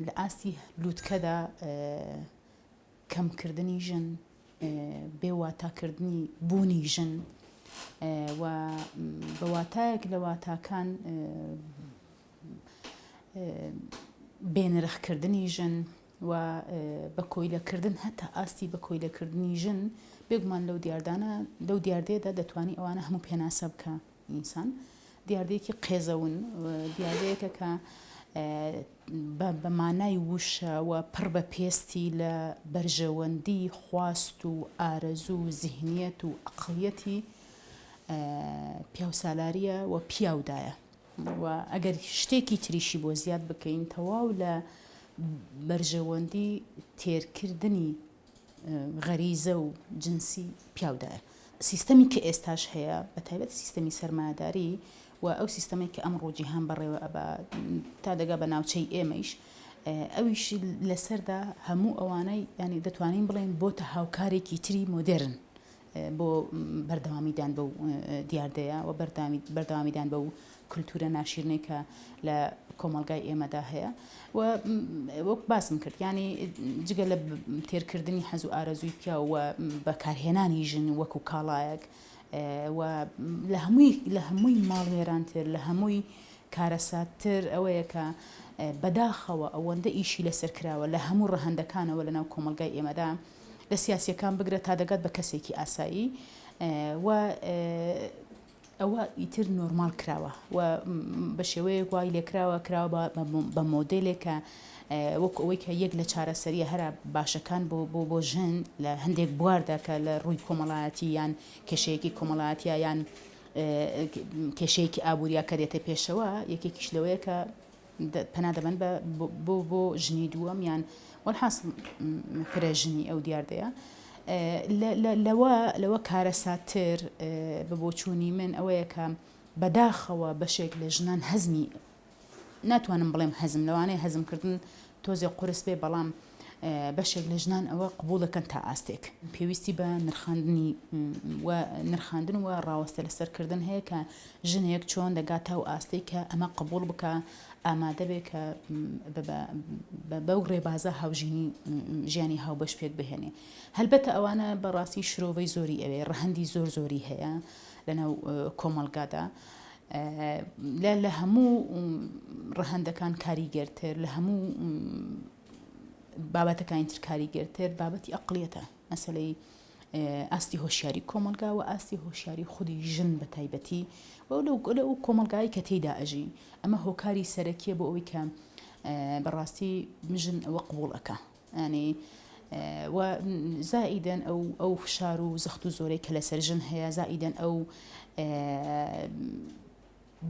لە ئاستی لوتکەدا کەمکردنی ژن، بێ واتاکردنی بوونی ژن و بە واتایەک لە واتاکان بێنرخکردنی ژن و بە کۆیلەکردن هەتا ئاستی بە کۆیلەکردنی ژن بێگومان لەو دیاردانە لەو دیاردەیەدا دەتوانی ئەوانە هەموو پێناسە بکە ئینسان دیاردەیەکی قێزەون دیاردەیەکە کە بە مانای وشە و پڕ بە پێستی لە بەرژەوەندی خواست و ئارەزوو و زیهنیەت و ئەقڵیەتی پیاوسالاریە و پیاودایە و ئەگەر شتێکی تریشی بۆ زیاد بکەین تەواو لە بەرژەوەندی تێرکردنی غەریزە و جنسی پیاودایە. سیستەمی کە ئێستاش هەیە بە تایبەت سیستەمی سەرمایەداری و ئەو سیستەمەی کە ئەمڕۆ جیهان بەڕێوە ئەبا تا دەگا بە ناوچەی ئێمەیش ئەویش لەسەردا هەموو ئەوانەی یانی دەتوانین بڵێین بۆتە هاوکارێکی تری مۆدێرن بۆ بەردەوامیدان بەو دیاردەیە و بەردەوامیدان بەو کولتوورە ناشیرنەی کە لە کۆمەڵگای ئێمەدا هەیە و وەک باسم کرد یانی جگە لە تێرکردنی حەز و ئارەزووی پیاو و بەکارهێنانی ژن وەکو کاڵایەک و لە هەمووی لە هەمووی ماڵوێرانتر لە هەمووی کارەساتتر ئەوەیە کە بەداخەوە ئەوەندە ئیشی لەسەر کراوە لە هەموو ڕەهەندەکانەوە لەناو کۆمەڵگای ئێمەدا لە سیاسیەکان بگرە تا دەگات بە کەسێکی ئاسایی و ئەوە ئیتر نۆرماڵ کراوە و بە شێوەیەک وای لێکراوە کراوە بە مۆدێلێک کە وەکو ئەوەی کە یەک لە چارەسەریە هەرە باشەکان بۆ بۆ بۆ ژن لە هەندێک بواردا کە لە ڕووی کۆمەڵایەتی یان کێشەیەکی کۆمەڵایەتیە یان کێشەیەکی ئابووریا کە دێتە پێشەوە یەکێکیش لەوەیە کە پەنا دەبەن بە بۆ بۆ ژنی دووەم یان وەلحاسڵ فرە ژنی ئەو دیاردەیە لەوە لەوە کارەساتتر بە بۆچوونی من ئەوەیە کە بەداخەوە بەشێک لە ژنان هەزمی ناتوانم بڵێم هەزم لەوانەیە هەزمکردن تۆزێ قورس بێ بەڵام بەشێک لە ژنان ئەوە قبوڵ دەکەن تا ئاستێک. پێویستی بە نرخاندنی و نرخاندن و ڕاوەستە لەسەر کردن هەیە کە ژنێک چۆن دەگاتە ئەو ئاستەی کە ئەمە قبوڵ بکا ئامادە بێ کە بەو ڕێبازە هاوژینی ژیانی هاوبەش پێک بهێنێ. هەلبەتە ئەوانە بەڕاستی شرۆڤەی زۆری ئەوێ، ڕەهەندی زۆر زۆری هەیە لەناو کۆمەڵگادا. لە لە هەموو ڕەهەندەکان کاریگەرتر لە هەموو بابەتەکانی تر کاریگەرتر بابەتی ئەقلیەتە مەسلەی ئاستی هۆشیاری کۆمەلگا و ئاستی هۆشیاری خودی ژن بە تایبەتی و لەو کۆمەلگای کە تێیدا ئەژی ئەمە هۆکاری سەرەکیە بۆ ئەوەی کە بەڕاستی ژن ئەوە قبوڵ ئەکا یانی و زائیدەن ئەو ئەو فشار و زەخت و زۆرەی کە لەسەر ژن هەیە زائیدەن ئەو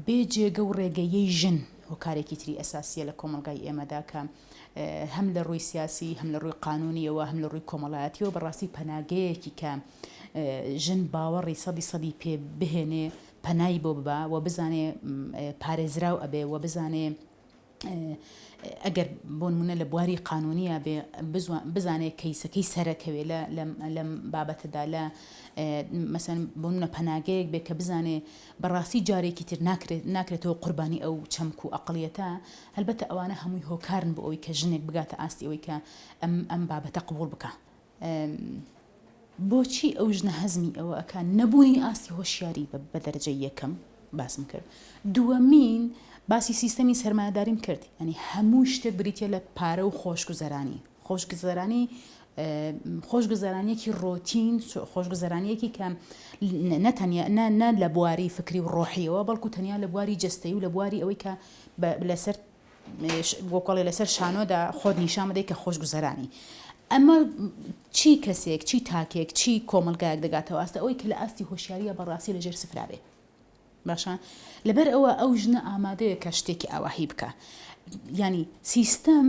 بێ جێگە و ڕێگەیەی ژن هۆکارێکی تری ئەساسیە لە کۆمەڵگای ئێمەدا کە هەم لە ڕووی سیاسی هەم لە ڕووی قانونیەوە هەم لە ڕووی کۆمەڵایەتیەوە بەڕاستی پەناگەیەکی کە ژن باوەڕی سەدی سەدی پێ بهێنێ پەنای بۆ ببا و بزانێ پارێزراو ئەبێ و بزانێ ئەگەر بۆ نمونە لە بواری قانونیە بێ بزانێ کەیسەکەی سەرەکەوێ لەم بابەتەدا لە مەسەن بۆ نمونە پەناگەیەک بێ کە بزانێ بەڕاستی جارێکی تر ناکرێت ناکرێتەوە قوربانی ئەو چەمک و ئەقڵیەتە هەلبەتە ئەوانە هەمووی هۆکارن بۆ ئەوەی کە ژنێک بگاتە ئاستی ئەوەی کە ئەم ئەم بابەتە قبوڵ بکا. بۆچی ئەو ژنە هەزمی ئەوە ئەکا نەبوونی ئاستی هۆشیاری بە دەرەجەی یەکەم باسم کرد دووەمین باسی سیستەمی سەرمایەداریم کرد یعنی هەموو شتێک بریتە لە پارە و خۆشگوزەرانی خۆشگوزەرانی خۆشگوزەرانیەکی ڕۆتین خۆشگوزەرانیەکی کە نەتەنیا نە لە بواری فکری و ڕۆحیەوە بەڵکو تەنیا لە بواری جەستەی و لە بواری ئەوەی کە لەسەر وەکۆڵێ لەسەر شانۆدا خۆت نیشان بدەیت کە خۆشگوزەرانی. ئەمە چی کەسێک، چی تاکێک، چی کۆمەڵگایەک دەگاتەوە ئاستە ئەوەی کە لە ئاستی هۆشیارییا بەڕاستی لەژێر سفرا بێ. باشە لەبەر ئەوە ئەو ژنە ئامادەیە کە شتێکی ئاواهی بکا. یانی سیستەم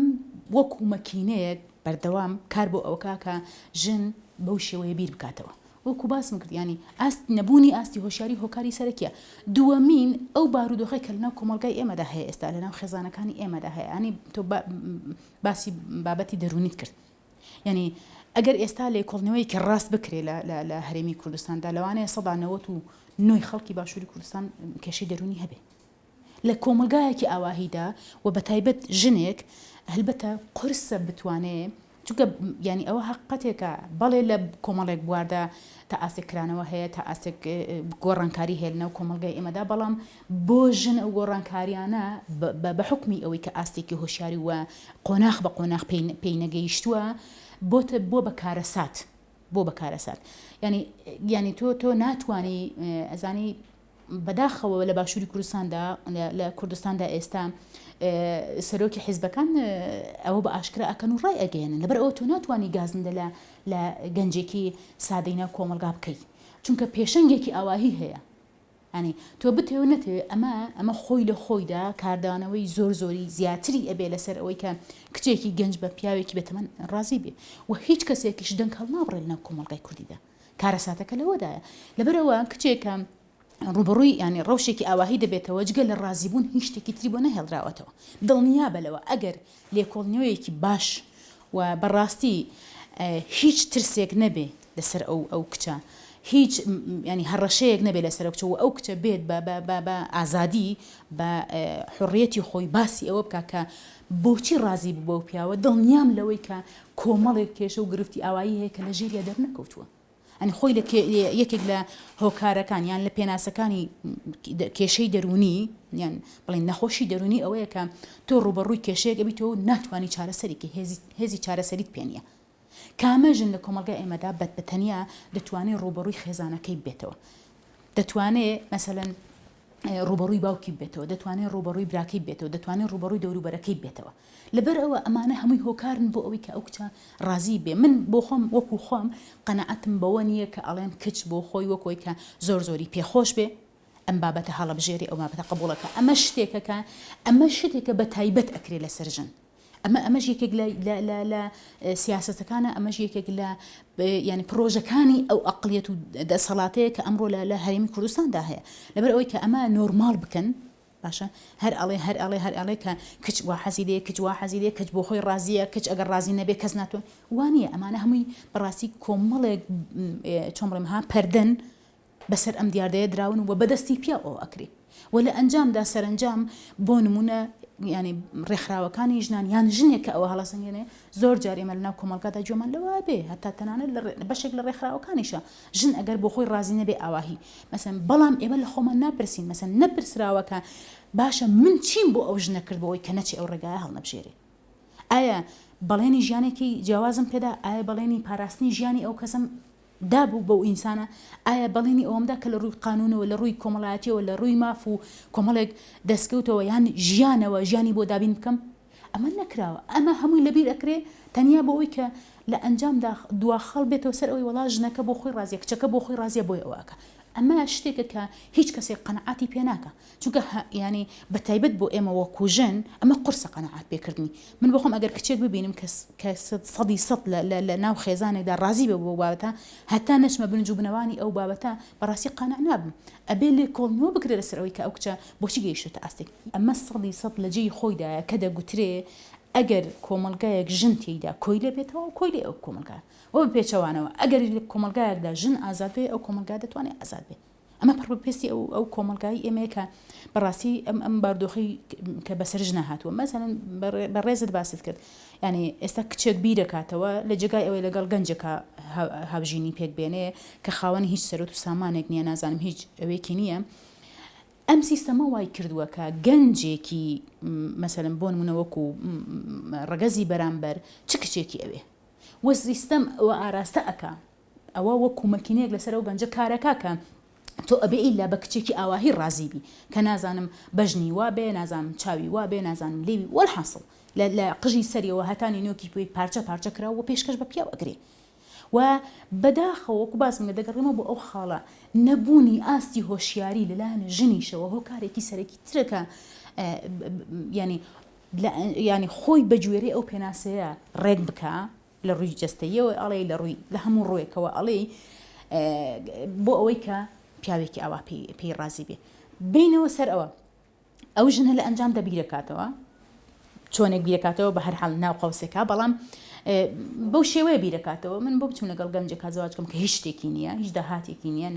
وەکو مەکینەیەک بەردەوام کار بۆ ئەوەکا کە ژن بەو شێوەیە بیر بکاتەوە. وەکو باسم کرد یانی ئاست نەبوونی ئاستی هۆشیاری هۆکاری سەرەکیە دووەمین ئەو بارودۆخەی کە لەناو کۆمەڵگای ئێمەدا هەیە ئێستا لەناو خێزانەکانی ئێمەدا هەیە ینی تۆ باسی بابەتی دەروونیت کرد یعنی ئەگەر ئێستا لێکۆڵنەوەیەکی ڕاست بکرێ لە هەرێمی کوردستاندا لەوانەیە سەدا نەوەت و نۆی خەڵکی باشووری کوردستان کێشەی دەروونی هەبێ. لە کۆمەڵگایەکی ئاواهیدا و بەتایبەت ژنێک هەلبەتە قورسە بتوانێ چونکە یانی ئەوە هەقیقەتێکە بەڵێ لە کۆمەڵێک بواردا تا ئاستێک کرانەوە هەیە تا ئاستێک گۆڕانکاری هەیە لەناو کۆمەڵگای ئێمەدا بەڵام بۆ ژن ئەو گۆڕانکاریانە بە حوکمی ئەوەی کە ئاستێکی هۆشیاری و قۆناخ بە قۆناخ پێی نەگەیشتووە بۆتە بۆ بە کارەسات بۆ بە کارەسات یانی یانی تۆ تۆ ناتوانی ئەزانی بەداخەوە لە باشووری کوردستاندا لە کوردستاندا ئێستا سەرۆکی حیزبەکان ئەوە بە ئاشکرا ئەکەن و ڕای ئەگەیەنن لەبەر ئەوە تۆ ناتوانانی گازندە لە لە گەنجێکی سادەی ناو کۆمەڵگا بکەیت چونکە پێشەنگێکی ئاواهی هەیە ئەنی تۆ بتەوێ نەتەوێ ئەمە ئەمە خۆی لە خۆیدا کاردانەوەی زۆر زۆری زیاتری ئەبێ لەسەر ئەوەی کە کچێکی گەنج بە پیاوێکی بەتەمەن ڕازی بێ و هیچ کەسێکیش دەنگ هەڵنابڕێ لەناو کۆمەڵگای کوردیدا کارەساتەکە لەوەدایە لەبەرئەوە کچێکە ڕووبەڕووی یانی ڕەوشێکی ئاواهی دەبێتەوە جگە لە ڕازیبوون هیچ شتێکی تری بۆ نەهێڵراوەتەوە دڵنیابە لەوە ئەگەر لێکۆڵینەوەیەکی باش و بەڕاستی هیچ ترسێک نەبێ لەسەر ئەو ئەو کچە هیچ ینی هەڕەشەیەک نەبێ لەسەر ئەو کچە و ئەو کچە بێت بە بە بە بە ئازادی بە حڕیەتی خۆی باسی ئەوە بکە کە بۆچی ڕازی بوو بەو پیاوە دڵنیام لەوەی کە کۆمەڵێک کێشە و گرفتی ئاوایی هەیە کە لە ژێریا دەرنەکەوتووە. یانی خۆی لە یەکێک لە هۆکارەکان یان لە پێناسەکانی کێشەی دەروونی یان بڵێن نەخۆشی دەروونی ئەوەیە کە تۆ ڕووبەڕووی کێشەیەک ئەبیتەوە و ناتوانی چارەسەری کەی هێزی هێزی چارەسەریت پێ نییە. کامە ژن لە کۆمەڵگای ئێمەدا بە بە تەنیا دەتوانێ ڕووبەڕووی خێزانەکەی ببێتەوە؟ دەتوانێ مەسەلەن ڕووبەڕووی باوکی ببێتەوە، دەتوانێت ڕووبەڕووی براکەی ببێتەوە، دەتوانێت ڕووبەڕووی دەوروبەرەکەی ببێتەوە. لەبەر ئەوە ئەمانە هەمووی هۆکارن بۆ ئەوەی کە ئەو کچە ڕازی بێ. من بۆ خۆم وەکوو خۆم قەناعەتم بەوە نییە کە ئەڵێن کچ بۆ خۆی وەک ئەوەی کە زۆر زۆری پێ خۆش بێ ئەم بابەتە هەڵەبژێرێ ئەو بابەتە قبووڵ ئەکا. ئەمە شتێکە کە ئەمە شتێکە بە تایبەت ئەکرێ لەسەر ژن. ئەمە ئەمەش یەکێک لە لە لە لە سیاسەتەکانە ئەمەش یەکێک لە یانی پرۆژەکانی ئەو ئەقلیەت و دەسەڵاتەیە کە ئەمڕۆ لە لە هەرێمی کوردستاندا هەیە لەبەر ئەوەی کە ئەمە نۆرماڵ بکەن باشە هەر ئەڵێ هەر ئەڵێ هەر ئەڵێ کە کچ وا حەزی لێ کچ وا حەزی لێ کچ بۆ خۆی ڕازیە کچ ئەگەر ڕازی نەبێ کەس ناتوان وانە ئەمانە هەمووی بەڕاستی کۆمەڵێک چۆن بڵێم ها پەردەن بەسەر ئەم دیاردەیە دراون و بەدەستی پیاو ئەوە ئەکرێ و لە ئەنجامدا سەرەنجام بۆ نمونە یانی ڕێکخراوەکانی ژنان یان ژنێک کە ئەوە هەڵەسەنگێنێ زۆر جار ئێمە لەناو کۆمەڵگادا گوێمان لەوە بێ هەتا تەنانەت لە بەشێک لە ڕێکخراوەکانیشە ژن ئەگەر بۆ خۆی ڕازی نەبێ ئاواهی مەسەن بەڵام ئێمە لە خۆمان ناپرسین مەسەن نەپرسراوە کە باشە من چیم بۆ ئەو ژنە کرد بۆ ئەوەی کە نەچێ ئەو ڕێگایە هەڵنەبژێرێ ئایا بەڵێنی ژیانێکی جیاوازم پێدا ئایا بەڵێنی پاراستنی ژیانی ئەو کەسم دابوو بەو ئینسانە، ئایا بەڵێنی ئەوەم دا کە لە ڕووی قانوونەوە، لە ڕووی کۆمەڵایەتییەوە، لە ڕووی ماف و کۆمەڵێک دەستکەوتەوە یان ژیانەوە ژیانی بۆ دابین بکەم؟ ئەمە نەکراوە. ئەمە هەمووی لەبیر ئەکرێ تەنیا بۆ ئەوەی کە لە ئەنجامدا دوا خاڵ بێتەوە سەر ئەوەی وەڵا ژنەکە بۆ خۆی ڕازیە، کچەکە بۆ خۆی ڕازیە بۆیە ئەوە ئەکا. ئەمە شتێکە کە هیچ کەسێک قەناعەتی پێ ناکا. چونکە یانی بە تایبەت بۆ ئێمە وەکو ژن ئەمە قورسە قەناعەت پێکردنی من بۆ خۆم ئەگەر کچێک ببینم کە کە سەدی سەد لە لە لە ناو خێزانێکدا ڕازی بێ بەو بابەتە هەتا نەچمە بنج و بنەوانی ئەو بابەتە بەڕاستی قانع نابم ئەبێ لێکۆڵینەوە بکرێ لەسەر ئەوەی کە ئەو کچە بۆچی گەیشتۆتە ئاستێک ئەمە سەدی سەد لە جێی خۆیدایە کە دەگوترێ ئەگەر کۆمەڵگایەک ژن تێیدا کۆیلە بێ تەواو کۆیلەیە ئەو کۆمەڵگا وە بە پێچەوانەوە ئەگەریش لە کۆمەڵگایەکدا ژن ئازاد بێ ئەو کۆمەڵگا دەتوانێ ئازاد بێ ئەمە پڕ بە پێستی ئەو ئەو کۆمەڵگای ئێمەیە کە بەڕاستی ئەم ئەم باردۆخی کە بەسەر ژنە هاتووە مەسەلەن بەڕێزت باست کرد یعنی ئێستا کچێک بیرەکاتەوە لە جێگای ئەوەی لەگەڵ گەنجێکە هاوژینی پێک بێنێ کە خاوەنی هیچ سەرۆت و سامانێک نییە نازانم هیچ ئەوێکی نییە ئەم سیستەمە وای کردووە کە گەنجێکی مەسەلەن بۆ نمونە وەکو ڕەگەزی بەرامبەر چ کچێکی ئەوێ وە سیستەم ئەوە ئاراستە ئەکا ئەوە وەکو مەکینەیەک لەسەر ئەو گەنجە کارەکا کە تۆ ئەبێ ئیلا بە کچێکی ئاواهی ڕازی بی کە نازانم بەژنی وا بێ نازانم چاوی وا بێ نازانم لێوی وەلحاسڵ لە لە قژی سەریەوە هەتا نینۆکی پێی پارچە پارچە کراو و پێشکەش بە پیاو ئەکرێ و بەداخەوە وەکو باسم کرد دەگەڕێمەوە بۆ ئەو خاڵە نەبوونی ئاستی هۆشیاری لەلایەن ژنیشەوە هۆکارێکی سەرەکی ترە کە یانی یانی خۆی بەگوێرەی ئەو پێناسەیە ڕێک بکا لە ڕووی جەستەییەوە ئەڵێی لە ڕووی لە هەموو ڕووێکەوە ئەڵێی بۆ ئەوەی کە پیاوێکی ئاوا پێی ڕازی بێ بینەوە سەر ئەوە ئەو ژنە لە ئەنجام دەبیرەکاتەوە چۆنێک بیرەکاتەوە بە هەر حاڵ ناو قەوسێکا بەڵام بەو شێوەیە بیرەکاتەوە من بۆ بچم لەگەڵ گەنجێکا زەواج کەم کە هیچ شتێکی نییە هیچ داهاتێکی نییە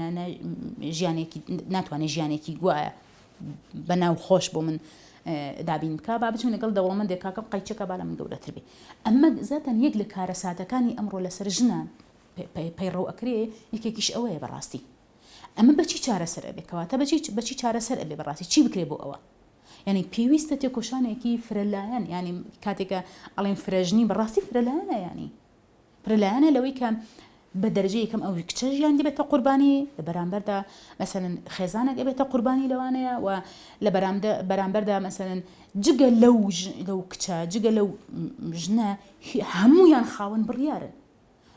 ژیانێکی ناتوانێت ژیانێکی گوایە. بە ناو خۆش بۆ من دابین بکا با بچم لەگەڵ دەوڵەمەندێک کاکەم قەیچەکە با لە من گەورەتر بێ ئەمە زاتەن یەک لە کارەساتەکانی ئەمڕۆ لەسەر ژنە پەیڕەو ئەکرێ یەکێکیش ئەوەیە بەڕاستی ئەمە بەچی چارەسەر ئەبێ کەواتە بەچی بەچی چارەسەر ئەبێ بەڕاستی چی بکرێ بۆ ئەوە یعنی پێویستە تێکۆشانێکی فرەلایەن ینی کاتێکە ئەڵێن فرەژنی بەڕاستی فرەلایەنە ینی فرەلایەنە لەوەی کە بە دەرەجەی یەکەم ئەو کچە ژیان دەبێتە قوربانی لە بەرامبەردا مەسەلەن خێزانێک ئەبێتە قوربانی لەوانەیە و لە بەرامبەردا مەسەلەن جگە لەو لەو کچە جگە لەو ژنە هەمویان خاوەن بڕیارن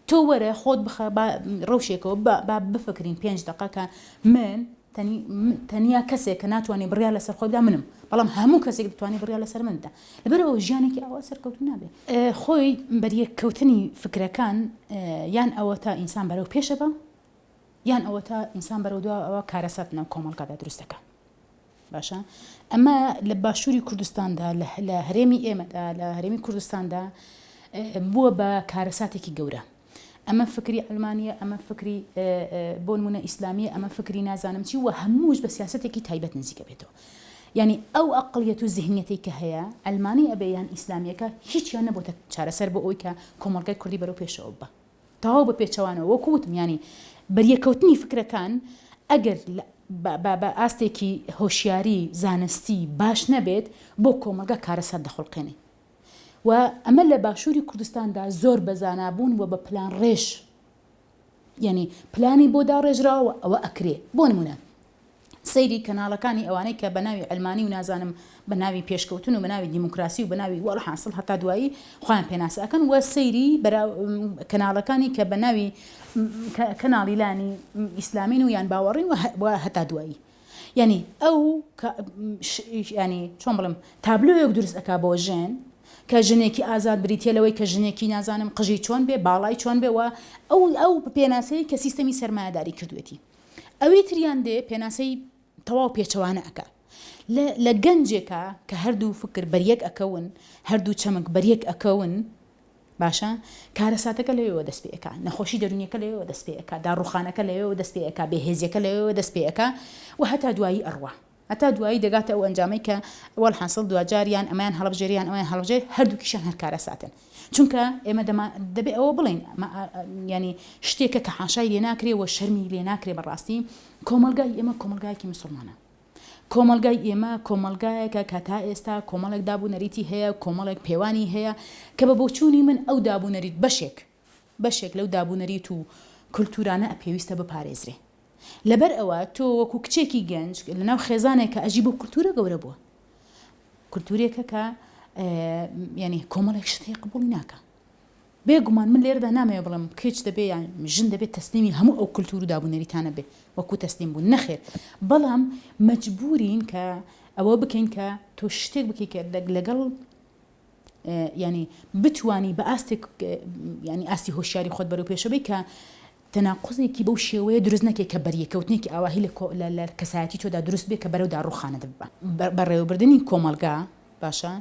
تۆ وەرە خۆت بخە با ڕەوشێکەوە با بفکرین پێنج دقە کە من تەنیا کەسێک کە ناتوانێت بڕیار لەسەر خۆی بدا منم بەڵام هەموو کەسێک دەتوانێت بڕیار لەسەر من بدا لەبەر ئەوە ژیانێکی ئاوا سەرکەوتوو نابێ. خۆی بەریەککەوتنی فکرەکان یان ئەوەتا ئینسان بەرەو پێشە با یان ئەوەتا ئینسان بەرەو دوا ئەوە کارەسات ناو کۆمەڵگادا دروست دەکا باشە ئەمە لە باشووری کوردستاندا لە هەرێمی ئێمەدا لە هەرێمی کوردستاندا بووە بە کارەساتێکی گەورە. ئەمە فکری عەلمانیە، ئەمە فکری بۆ نمونە ئیسلامیە، ئەمە فکری نازانم چی و هەمووش بە سیاسەتێکی تایبەت نزیک ئەبێتەوە. یانی ئەو ئەقڵیەت و زیهنیەتەی کە هەیە عەلمانی ئەبێ یان ئیسلامیەکە هیچیان نەبۆتە چارەسەر بۆ ئەوەی کە کۆمەڵگای کوردی بەرەو پێشەوە ببا. تەواو بە پێچەوانەوە وەکو وتم یانی بەریەکەوتنی فکرەکان ئەگەر بە ئاستێکی هۆشیاری زانستی باش نەبێت بۆ کۆمەڵگا کارەسات دەخوڵقێنێ. و ئەمە لە باشووری کوردستاندا زۆر بە زانابوون و بە پلان ڕێژ یعنی پلانی بۆ داڕێژراوە ئەوە ئەکرێ بۆ نمونە سەیری کەناڵەکانی ئەوانەی کە بە ناوی علمانی و نازانم بە ناوی پێشکەوتن و بە ناوی دیموکراسی و بە ناوی وەڵحاسڵ هەتا دوایی خۆیان پێناسە ئەکەن و سەیری کەناڵەکانی کە بە ناوی کەناڵی لانی ئیسلامین و یان باوەڕین و هەتا دوایی یانی ئەو ینی چۆن بڵم تابلۆیەک دروست ئەک بۆ ژن کە ژنێکی ئازاد بریتە لەوەی کە ژنێکی نازانم قژی چۆن بێ باڵای چۆن بێ و ئەو ئەو پێناسەی کە سیستەمی سەرمایەداری کردوێتی ئەوی تریان دێ پێناسەی تەواو پێچەوانە ئەکا لە گەنجێکە کە هەردوو فکر بەریەک ئەکەون هەردوو چەمک بەریەک ئەکەون باشە کارەساتەکە لەوێوە دەست پێ ئەکا، نەخۆشی دەروونیەکە لەوێوە دەست پێ ئەکا، داڕووخانەکە لەوێوە دەست پێ ئەکا، بێهێزیەکە لەوێوە دەست پێ ئەکا و هەتا دوایی ئەڕوا. هەتا دوایی دەگاتە ئەو ئەنجامەی کە وەلحاسڵ دواجار یان ئەمەیان هەڵبژێرێ یان ئەویان هەڵبژێرێ هەردووکیشیان هەر کارەساتن. چونکە ئێمە دەما دەبێ ئەوە بڵێین ئەمە یانی شتێکە کە حاشای لێ ناکرێ و شەرمی لێ ناکرێ بەڕاستی کۆمەڵگای ئێمە کۆمەڵگایەکی مسوڵمانە. کۆمەڵگای ئێمە کۆمەڵگایەکە کە تا ئێستا کۆمەڵێک داب و نەریتی هەیە، کۆمەڵێک پێوانی هەیە کە بە بۆچوونی من ئەو داب و نەریت بەشێک بەشێک لەو داب و نەریت و کولتوورانە پێویستە بپارێزرێ. لەبەر ئەوە تۆ وەکوو کچێکی گەنج لەناو خێزانێک کە ئەژی بەو کولتوورە گەورە بووە، کولتوورێکە کە یانی کۆمەڵێک شت هەیە قبووڵی ناکا. بێ گومان من لێرەدا نامەوێ بڵێم کچ دەبێ یان ژن دەبێ تەسلیمی هەموو ئەو کولتوور و دابونەریتانە بێ وەکوو تەسلیم بوون نەخێر بەڵام مەجبوورین کە ئەوە بکەین کە تۆ شتێک بکەی کە لەگەڵ ینی بتانی بە ئاستێک ینی ئاستی هۆشیاری خۆت بەرەو پێشەوەی کە تەناقوزێکی بەو شێوەیە دروست نەکەی کە بەریەکەوتنێکی ئاواهی لە لە کەسایەتی تۆدا دروست بێ کە بەرەو داڕووخانت ببا. بەڕێوەبردنی کۆمەڵگا باشە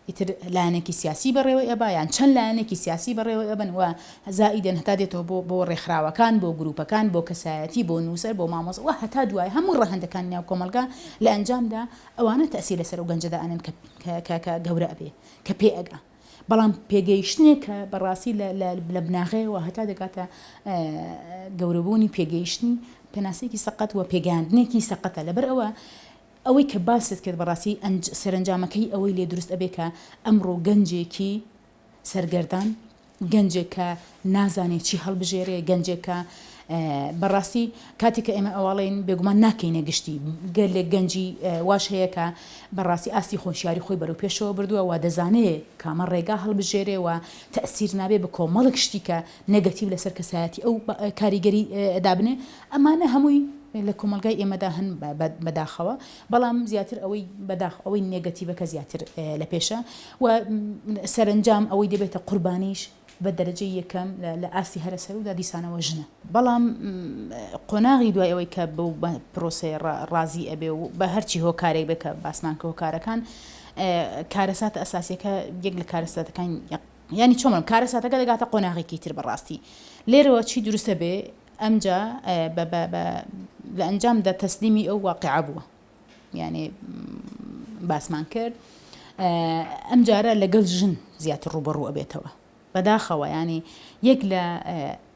ئیتر لایەنێکی سیاسی بەڕێوەی ئەبا یان چەند لایەنێکی سیاسی بەڕێوەی ئەبەن و زائیدەن هەتا دێتەوە بۆ بۆ ڕێکخراوەکان بۆ گروپەکان بۆ کەسایەتی بۆ نووسەر بۆ مامۆستا و هەتا دوای هەموو ڕەهەندەکانی ناو کۆمەڵگا لە ئەنجامدا ئەوانە تەئسیر لەسەر ئەو گەنجە دائەنێن کە کە کە گەورە ئەبێ کە پێ ئەگا. بەڵام پێگەیشتنێک کە بەڕاستی لە بناغەیەوە هەتا دەگاتە گەورەبوونی پێگەیشتنی پێناسەیەکی سەقەت و پێگەیاندنێکی سەقەتە لەبەر ئەوە ئەوەی کە باست کرد بەڕاستی سەرەنجامەکەی ئەوەی لێ دروست ئەبێ کە ئەمڕۆ گەنجێکی سەرگەردان گەنجێک کە نازانێ چی هەڵبژێرێ گەنجێک کە بەڕاستی کاتێک کە ئێمە ئەواڵێین بێگومان ناکەینە گشتی، گەلێک گەنجی واش هەیە کە بەڕاستی ئاستی خۆشیاری خۆی بەرەو پێشەوە بردووە و دەزانێ کامە ڕێگا هەڵبژێرێ و تەئسیر نابێ بە کۆمەڵێک شتی کە نێگەتیڤ لەسەر کەسایەتی ئەو کاریگەری دابنێ ئەمانە هەمووی لە کۆمەڵگای ئێمەدا هەن بەداخەوە بەڵام زیاتر ئەوەی بەداخ ئەوەی نێگەتیڤەکە زیاتر لە پێشە و سەرەنجام ئەوەی دەبێتە قوربانیش بە دەرەجەی یەکەم لە ئاستی هەرە سەروودا دیسانەوە ژنە. بەڵام قۆناغی دوای ئەوەی کە بەو پرۆسەیە ڕازی ئەبێ و بە هەرچی هۆکارێک بێ کە باسمان کە هۆکارەکان کارەساتە ئەساسیەکە یەک لە کارەساتەکان ینی چۆن بڵێم کارەساتەکە دەگاتە قۆناغێکی تر بەڕاستی لێرەوە چی دروستە بێ ئەمجا لە ئەنجامدا تەسلیمی ئەو واقعە بووە. یانێ باسمان کرد ئەم جارە لەگەڵ ژن زیاتر ڕووبەڕوو ئەبێتەوە بەداخەوە یانی یەک لە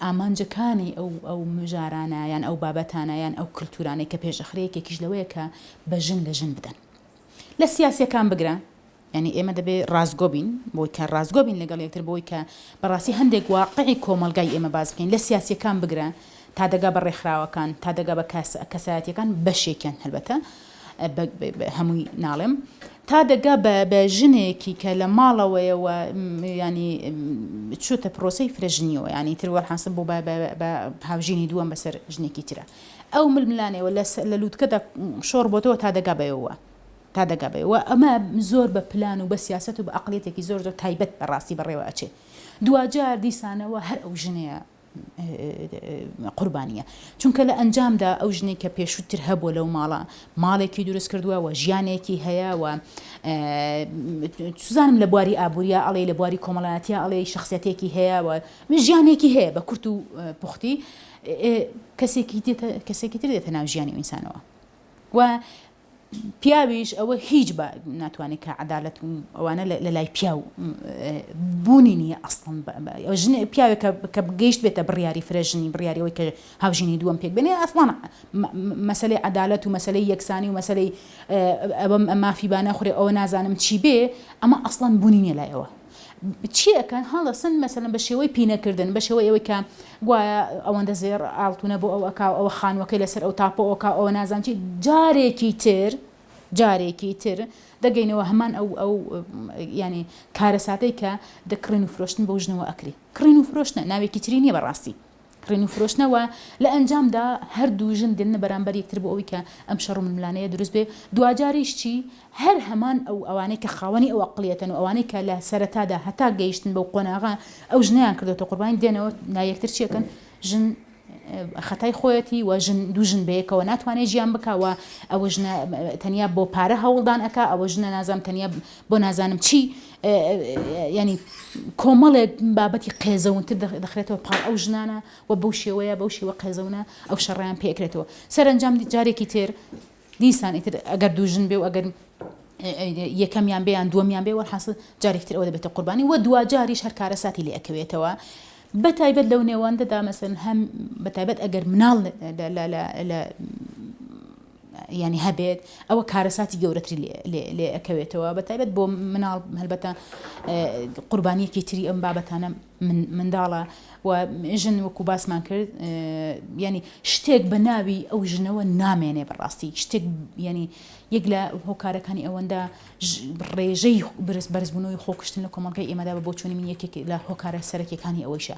ئامانجەکانی ئەو ئەو مژارانە یان ئەو بابەتانە یان ئەو کلتورانەی کە پێش ئەخرێ یەکێکیش لەوەیە کە بە ژن لە ژن بدەن لە سیاسیەکان بگرە یانی ئێمە دەبێ ڕاستگۆ بین بۆی کە ڕاستگۆ بین لەگەڵ یەکتر بۆی کە بەڕاستی هەندێک واقعی کۆمەڵگای ئێمە باس بکەین لە سیاسیەکان بگرە تا دەگا بە ڕێکخراوەکان تا دەگا بە کەسایەتیەکان بەشێکیان هەلبەتە هەمووی ناڵێم تا دەگا بە ژنێکی کە لە ماڵەوەیە و ینی چوتە پرۆسەی فرەژنیەوە ینی تر وەرحاسم بۆ بە هاوژینی دووەم بەسەر ژنێکی ترە ئەو ململانێەوە لە لووتکەدا شۆڕ بۆتەوە تا دەگا بەوە تا دەگا بەوە ئەمە زۆر بە پلان و بە سیاست و بە ئەقلیەتێکی زۆر زۆر تایبەت بەڕاستی بەڕێوە ئەچێ دواجار دیسانەوە هەر ئەو ژنەیە قوربانیە چونکە لە ئەنجامدا ئەو ژنەی کە پێشووتر هەبووە لەو ماڵە ماڵێکی دروست کردووە و ژیانێکی هەیە و سوزانم لە بواری ئابووریە ئەڵێ لە بواری کۆمەڵایەتیە ئەڵێ شخصیتێکی هەیە و ژیانێکی هەیە بە کورت و پوختی کەسێکی کەسێکی تر دێتە ناو ژیانی ئینسانەوە و پیاویش ئەوە هیچ بە ناتوانێت کە عەدالەت و ئەوانە لە لای پیاو بوونی نییە ئەسڵەن ژن پیاوێک کە گەیشت بێتە بڕیاری فرەژنی بڕیاری ئەوەی کە هاوژینی دووەم پێک بێنێ ئەسڵەن مەسەلەی عەدالەت و مەسەلەی یەکسانی و مەسەلەی ئەوە مافی با نەخورێ ئەوە نازانم چی بێ ئەمە ئەسڵەن بوونی نییە لای ئەوە. چی ئەکەن هەڵەسن مەسەلەن بە شێوەی پینەکردن بە شێوەی ئەوەی کە گوایە ئەوەندە زێڕ ئاڵتونە بۆ ئەو ئەکا و ئەوە خانووەکەی لەسەر ئەو تاپۆ ئەکا ئەوە نازانم چی جارێکی تر جارێکی تر دەگەینەوە هەمان ئەو ئەو ینی کارەساتەی کە دەکڕین و فرۆشتن بەو ژنەوە ئەکری کڕین و فرۆشتنە ناوێکی تری نییە بەڕاستی کڕین و فرۆشتنە و لە ئەنجامدا هەردوو ژن دێننە بەرامبەر یەکتر بۆ ئەوەی کە ئەم شەڕ و ململانێیە دروست بێ، دواجاریش چی؟ هەر هەمان ئەو ئەوانەی کە خاوەنی ئەو ئەقڵیەتەن و ئەوانەی کە لە سەرەتادا هەتا گەیشتن بەو قۆناغە ئەو ژنەیان کردۆتە قوربانی دێنەوە لای یەکتر چی ئەکەن؟ ژن خەتای خۆیەتی و ژن دوو ژن بەیەکەوە ناتوانێت ژیان بکا و ئەوە ژنە تەنیا بۆ پارە هەوڵدان ئەکا ئەوە ژنە نازانم تەنیا بۆ نازانم چی ینی کۆمەڵێک بابەتی قێزەونتر دەخرێتەوە پاڵ ئەو ژنانە و بەو شێوەیە بەو شێوە قێزەونە ئەو شەڕیان پێکرێتەوە سەرەنجام جارێکی تر دیسان ئیتر ئەگەر دوو ژن بێ و ئەگەر یەکەمیان بێ یان دووەمیان بێ وەلحاسڵ جارێکی تر ئەوە دەبێتە قوربانی و دواجاریش هەر کارەساتی لێ ئەکەوێتەوە بەتایبەت لەو نێوەندەدا مەسەن هەم بەتایبەت ئەگەر مناڵ لە ینی هەبێت ئەوە کارەساتی گەورەتری لێ ئەکەوێتەوە بە تایبەت بۆ مناڵ هەلبەتە قوربانیەکی تری ئەم بابەتانە منداڵە و ژن وەکو باسمان کرد ینی شتێک بە ناوی ئەو ژنەوە نامێنێ بەڕاستی شتێک ینی یەک لە هۆکارەکانی ئەوەندە ڕێژەی برز بەرزبوونەوەی خۆکوشتن لە کۆمەڵگای ئێمەدا بە بۆچوونی من یەکێک لە هۆکارە سەرەکیەکانی ئەوەیشە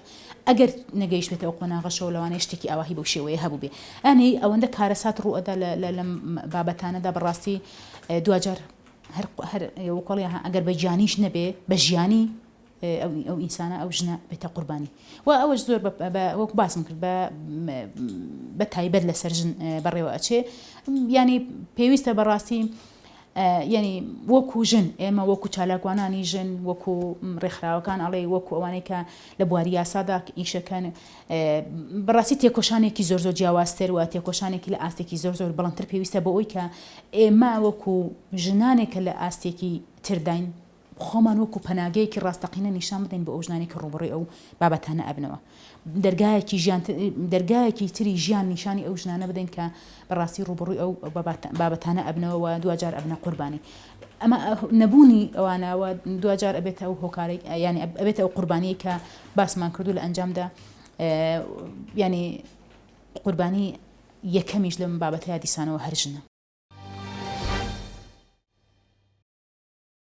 ئەگەر نەگەیشتبێتە ئەو قۆناغەشەوە لەوانەیە شتێکی ئاواهی بەو شێوەیە هەبووبێ ئەنی ئەوەندە کارەسات ڕووئەدا لەم بابەتانەدا بەڕاستی دواجار هەر هەر وەکۆڵی ئەگەر بە گیانیش نەبێ بە ژیانی ئەو ئینسانە ئەو ژنە بێتە قوربانی و ئەوەش زۆر وەکو باسم کرد بە بە تایبەت لەسەر ژن بەڕێوە ئەچێ ینی پێویستە بەڕاستی ینی وەکو ژن ئێمە وەکو چالاکوانانی ژن وەکو ڕێکخراوەکان ئەڵێ وەکو ئەوانەی کە لە بواری یاسادا ئیشەکەن بەڕاستی تێکۆشانێکی زۆر زۆر جیاوازتر و تێکۆشانێکی لە ئاستێکی زۆر زۆر بڵندتر پێویستە بۆ ئەوی کە ئێمە وەکو ژنانێک کە لە ئاستێکی ترداین خۆمان وەکو پەناگەیەکی ڕاستەقینە نیشان بدەین بۆ ئەو ژنانەی کە ڕووبەڕووی ئەو بابەتانە ئەبنەوە. دەرگایەکی ژیان دەرگایەکی تری ژیان نیشانی ئەو ژنانە بدەین کە بەڕاستی ڕووبەڕووی ئەو بابەتانە ئەبنەوە و دواجار ئەبنە قوربانی. ئەمە نەبوونی ئەوانە و دواجار ئەبێتە ئەو هۆکارەی یانی ئەبێتە ئەو قوربانیەی کە باسمان کردو لە ئەنجامدا ینی قوربانی یەکەمیش لەم بابەتەیە دیسانەوە هەر ژنە.